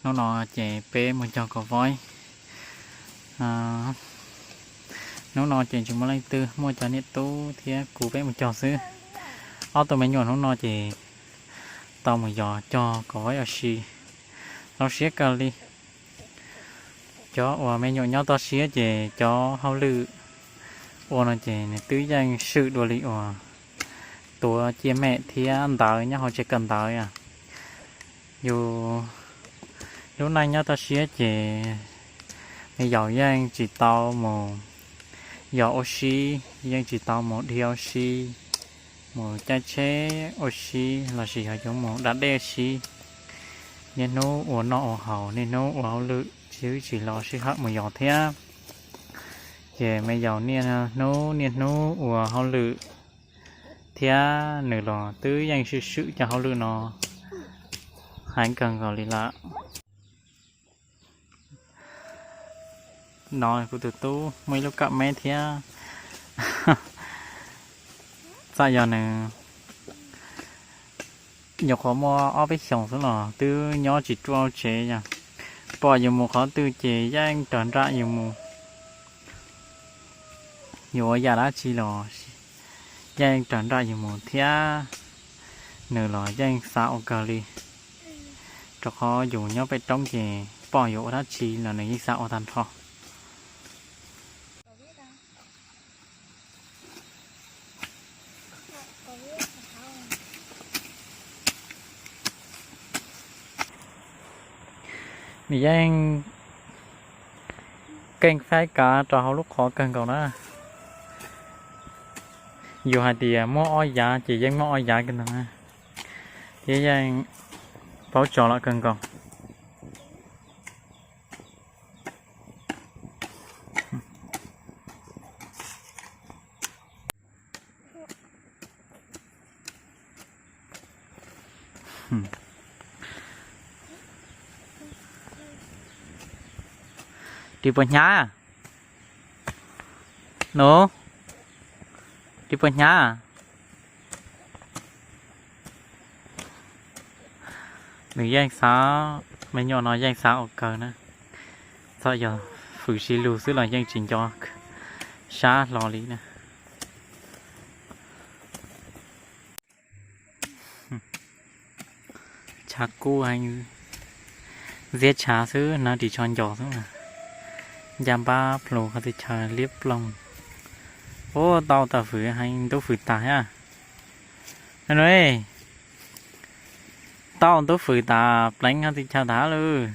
Hnub no ces peb mus cog kaum voib. Hnub no ces tsis muaj leej twg, muaj cov niam tub thiab kuv peb mus cog xwb. Ob tug me nyuam hnub no ces tau mus yos cog kaum voib ua si, zoo siab kawg li. Cov uas me nyuam nyob toj siab ces cov hauj lwm ua no ces nws twb yeej swm dua li uas tuav ciaj mem thiab ntawv nyob hauv tsev kawm ntawv. Yus lub neej nyob toj siab ces me yaus yeej tsis tau mus yos ua si, yeej tsis tau mus dhia ua si, mus caij tsheb ua si lossis yog yuav mus da dej ua si. Niaj hnub ua noj ua haus, niaj hnub ua hauj lwm, tsis tsis los sij hawm mus yos thiab. Ces me yaus niaj hnub niaj hnub ua hauj lwm thiab nws los twb yeej swm swm cov hauj lwm no heev kawg nkaus li lawm. No kuv tus tub muaj ib lub kawm meb thiab. Txawm yog nws nyuam qhuav muaj ob peb xyoos xwb los twb nyob tsis ruaj tsev, yog pom yus mus qhov twg ces yeej raws nram yus mus. Yus ua yam dab tsi los yeej raws nram yus mus thiab. Nws los yeej xav ua kawg li, rau qhov yus nyob pem roob ces pom yus ua dab tsi los nws yeej xav ua tag nrho. Nws yeej keej faib kav rau hauv lub qhov kawg nkaus na. Yus hais tias muaj ob yav ces yeej muaj ob yav kawg ntag na, thiab yeej paub tso lawm kawg nkaus. Ris puas hnyav? Nus, ris puas hnyav? Nws yeej xav, me nyuam no yeej xav ua kawg na. Txawm yog fwm sib lug xwb los yeej tsis nco sab hlo li na. Tshav kub heev, ntxiab tshav xwb na, ris tsho ncos xwb na. Ncaj npab plhu qhov txhia chaw liab ploog. Ub, tau tau fwm heev, ntub fwm tas thiab. Tau ntub fwm tas pleev qhov txhia chaw tas lawm.